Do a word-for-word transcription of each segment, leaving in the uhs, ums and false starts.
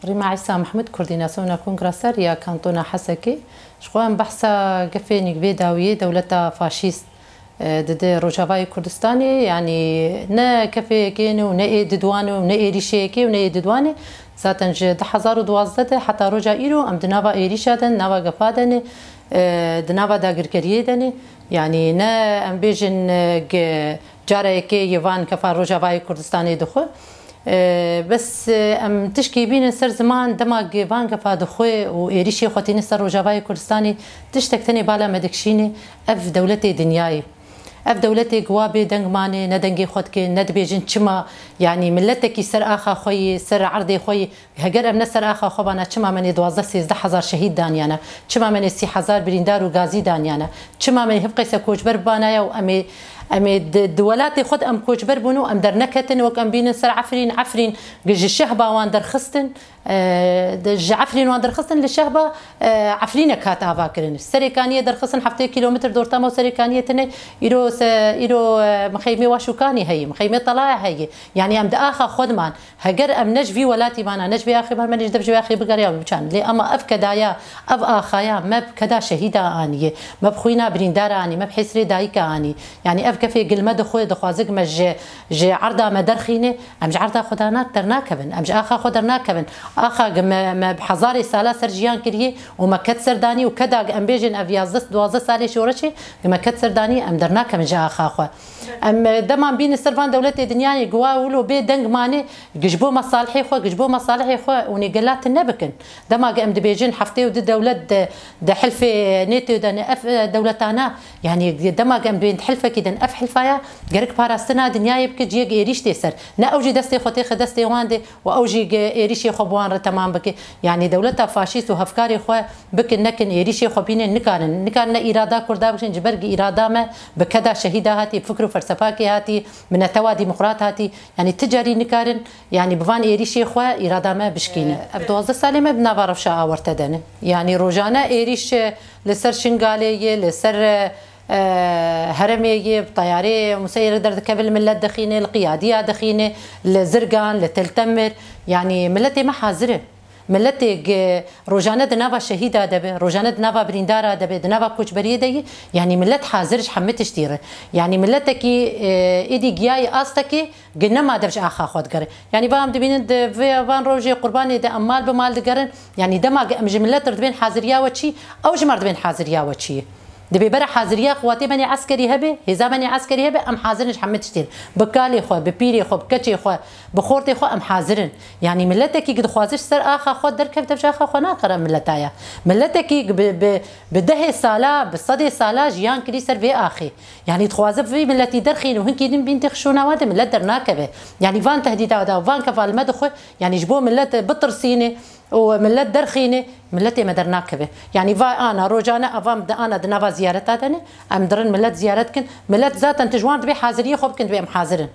Rîma Îsa Mehmûd, Koordînasyona Kongra Ser ya Kantona Hesekê. Ji xwe em behsa gefê nîvbê dawiyê dewleta faşîst, e, dide Rojavayê Kurdistanê, yanî ne kefê yekê ne û ne ê diduan û ne êrîşê yekê û ne ê diduanê. Zaten ji du hezar û duwazdeh de heta roja îro em di nava êrîşa de, nava gefa de ne, e, di nava dagirkeriyê de ne. Yanî ne em bêjin, e, ge-, cara yekê yê van kefa Rojavayê Kurdistanê dixwe. E, bes, e, em tişkî bînin ser ziman, dema ge-, van gefa dixwe û êrîşê xwe tînin ser Rojavayê Kurdistanê, tiştek tenê bala me dikişîne, ev dewletê dinyayê. Ev dewletê giwa bê deng mane, ne dengê xwe dike, ne dibêjin çima, yanî miletekî ser axa xwe yê, ser erdê xwe yê, Heger em ne ser axa xwe bana, çima me nê duwazdeh sêzdeh hezar şehîd daniyana? Çima me nê sî hezar birîndar û gazî daniyana? Çima me nê hevqeyse koçber bibanaya û em ê, em ê di, di welatê xwe de em koçber bûn û em derneketin, wek em bînin ser Efrîn, Efrîn ji Şehba wan derxistin, e, di, ji Efrîn wan derxistin, li Şehba, e, Efrînek hat ava kirin. Serê Kaniyê derxistin, heftê kîlometr dortama û Serê Kaniyê tine, îro se, îro, e, mixeymê wa Şûkanî heye, mixeymê Telaya heye. Yanî em di axa xwe diman. Heger em ne ji vî welatî mana, ne ji vê axê mana, me ne ji dev ji vê axê bigere ya biçan. Lê ema ev kedaya, ev axaya me bi keda şehîda anî, me bi xwîna birîndara anî, me bi hêsirê dayika anî. Yanî ev kefê gil me dixwe, dixwaze ki me ji, ji erda me derxîne, em ji erda xwe dana-, dernakevin, em ji axa xwe dernakevin. Axa ki me, me bi hezarê sala ser jiyan kiriye û me ket ser danî û keda ki em bêjin ev yazdeh duwazdeh salê şoreşê ki me ket ser danî, em dernakevin ji axa xwe. Em, e, dema em bînin ser van dewletê dinyayê, giwa wilo bê deng mane, gi ji bo mesalihê xwe, gi ji bo mesalihê xwe û nê gela tune bikin. Dema gi em dibêjin heftê û du dewlet di, di hilfê NATO de ne ev, e, dewletana, yanî dema gi em dibên di hilfekî de ne ev hilfaya, gerek parastina dinyayê bike, ciyek êrîş tê ser. Ne ew jî destê xwe têxe destê wan de û ew jî gi êrîşê xwe bi wan re temam bike. Yanî dewleta faşîst û hevkarê xwe bikin nekin, êrîşê xwe bînin, nikarin. Nikarin ne îrada Kurda bikişin, ji ber gi îrada me bi keda şehîda hatî, fikr û felsefakê hatî, bi netewa demokrat hatî. Yanî ti carî nikarin, yanî bi van êrîşê xwe îrada me bişkînin. Ev duwazdeh salê me bi nava rewşa awarte de ne. Yanî rojane êrîş, e, li ser Şingalê ye, li ser, e, e, heremê ye, bi teyarê museyre derdikeve, li milet dixîne, li qiyadiya dixîne, li zirgan, li teltemir. Yanî miletê me hazir e. Miletê gi rojane di nava şehîda de be, rojane di nava birîndara de be, di nava koçberiyê de ye, yanî milet hazir ji hemî tiştî re. Yanî miletekî, e, êdî giyayê astekê gi nema dev ji axa xwe digere. Yanî va em dibînin di vê van rojê qurbanê de em mal bi mal digerin. Yanî dema gi em ji milet re dibên haziriya we çî, ew ji me re dibên haziriya we çi ye. Dibê bere haziriya qewatê me nê eskerî hebe, hêza me nê eskerî hebe, em hazir in ji hemî tiştên. Bi kalê xwe, bi pîrê xwe, bi keçê xwe, bi xortê xwe em hazir in. Yanî miletekî ki dixwaze ji ser axa xwe derkeve, dev ji axa xwe naqere mileta ya. Miletekî ki bi, bi, bi dehê sala, bi sedê sala jiyan kirî ser vê axê. Yanî dixwaze vî miletî derxîne û hinkî din bîn têxişûna wan de milet dernakeve. Yanî van tehdîda da, van kefa li me dixwe, yanî ji bo milet bitirsîne, û milet derxîne, miletê me dernakeve. Yanî va ana rojane, ava di ana di nava ziyareta de ne, em dirin milet ziyaret kin. Milet zaten tu ji wan dibê haziriyê xwe bikin, dibê em hazir in.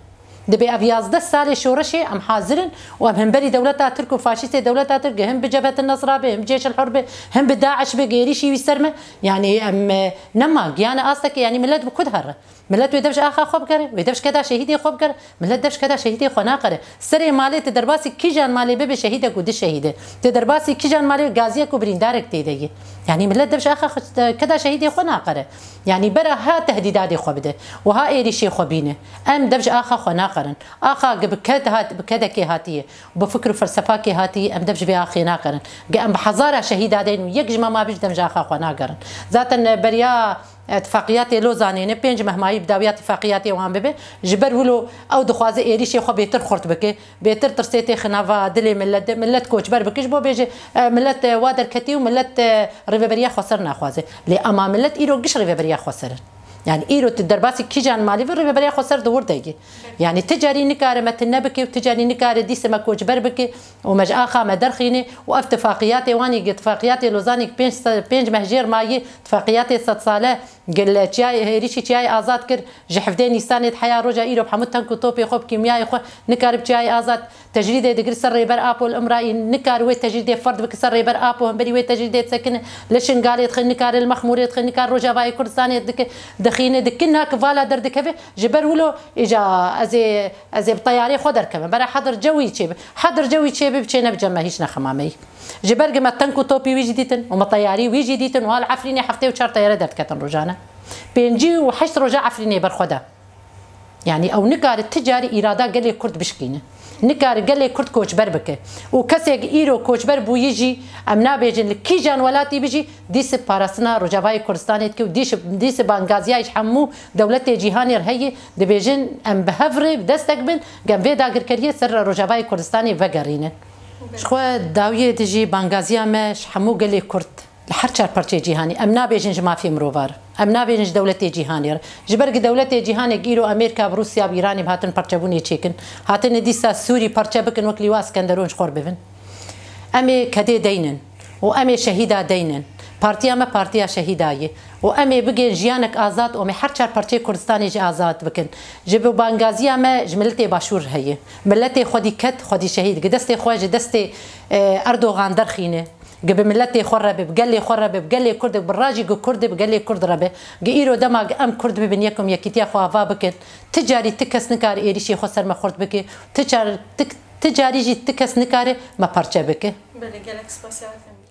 Dibê ev yazdeh salê şoreşê em hazir in û em hemberî dewleta Tirk û faşîstê dewleta Tirk, him bi Cebhet Nesra be, him Cêş el Hur be, him bi DAIŞ be, êrîşî wî ser me. Yanî em, e, nema, giyane astekê, yanî milet bi ku dihere? Milet wê dev ji axa xwe bigere, wê dev ji keda şehîdê xwe bigere, milet dev ji keda şehîdê xwe naqere. Serê malê tu derbasî kîjan malê bibe şehîdek û du şehîde. Tu derbasî kîjan malê gaziyek û birîndarek tê de ye. Yanî milet dev ji axa xwe, keda şehîdê xwe naqere. Yanî bera ha tehdîdadê xwe bide û ha êrîşê xwe bîne. Em dev ji axa xwe naqerin. Axa gi bi ked hat, bi kedekê hatiye, bi fikr û felsefakê hatiye, em dev ji vê axê naqerin. Gi em bi hezara şehîda deyn û yek ji me mabî ji dem ji axa xwe nagerin. Zaten, e, beriya E, Tifaqiyatê Lozanê ne pênc meh mayî bi dawiya tifaqiyatê wan bibe. Ji ber wilo ew dixwaze êrîşê xwe bêtir xurt bike, bêtir tirsê têxe nava dilê millet de, millet koçber bike, ji bo bêje, e, millet, e, wa derketî û millet, e, rêveberiya xweser naxwaze. Lê ema millet îro giş rêveberiya xweser in. Yani îro tu derbasî kîjan malî ve rêveberiya xweser di wir de ye. Yani ti carî nikare me tune bike û ti carî nikare dîse me koçber bike. û me ji axa me derxîne û ev tifaqiyatê wan ê, tifaqiyatê Lozanê pênc se-, pênc meh jêr mayî, tifaqiyatê sed sale, Gel çiyayê, êrîşî çiyayê azad kir, ji hevdê Nîsanê di heya roja îro bi hemû tank û topê xwe, bi kîmyayê xwe nikare bi çiyayê azad. Tecrîdê digir ser Rêber Apo li Imrayî, nikare wê tecrîdê ferd bike ser Rêber Apo, hemberî wê tecrîdê disekine, li Şingalê dixin, nikare li Mexmûrê dixin, nikare Rojavayê Kurdistanê dike, dixîne, dikin, nake vala derdikeve, ji ber wilo îca ez ê, ez ê bi teyarê xwe derkevim. Bere hedir cewî çêbe, hedir cewî çêbe, biçêne bi cem me, hîç nexema me yî. Ji ber ku me tank û topî wî jî dîtin û me teyarî wî jî dîtin û ha li Efrînê heftê û çar teyare derdiketin rojane. Pêncî û heşt roja Efrînê ber xwe de. Yanî ew nikare ti carî îrada gelê Kurd bişkîne. Nikare gelê Kurd koçber bike. Û kesek îro koçber bûyî jî, em nabêjin li kîjan welatî bijî, dîsip parastina Rojavayê Kurdistanê dike û dîsip, dîsip bangaziyayê ji hemû dewletê cîhanê re heye, dibêjin em bi hev re bi destek bin, gem vê dagirkeriyê ser Rojavayê Kurdistanê vegerînin. Ji xwe dawiyê de jî bangaziya me ji hemû gelê Kurd li her çar parçeyê cîhanê, em nabêjin ji mafê mirova re, em nabêjin ji dewletê cîhanê re. Ji ber ku dewletê cîhanê ku îro Amerîka bi Rûsya bi Îranê bi hatin parçebûnê çêkin, hatine dîsa Sûrî parçe bikin, wek Lîwa Skenderon ji xwe re bibin. Em ê kedê deynin û em ê şehîda deynin. Partiya me partiya şehîda ye û em ê bigên jiyanek azad û em ê her çar parçeyê Kurdistanê jî azad bikin. Ji bo bangaziya me ji miletê Başûr heye. Miletê xwedî ket, xwedî şehîd. Gi destê xwe ji destê, e, Erdogan derxîne. Gi bi miletê xwe re be, bi gelê xwe re be, bi gelê Kurd, bi rajî gi Kurd, bi gelê Kurd re be. Gi îro dema gi em Kurd bibin yekum, yekîtiya xwe ava bikin. Ti carî ti kes nikare êrîşê xwe ser me xurt bike. Ti car-, ti, ti carî jî ti kes nikare me parçe bike. Belê, gelek spasiya we dikim.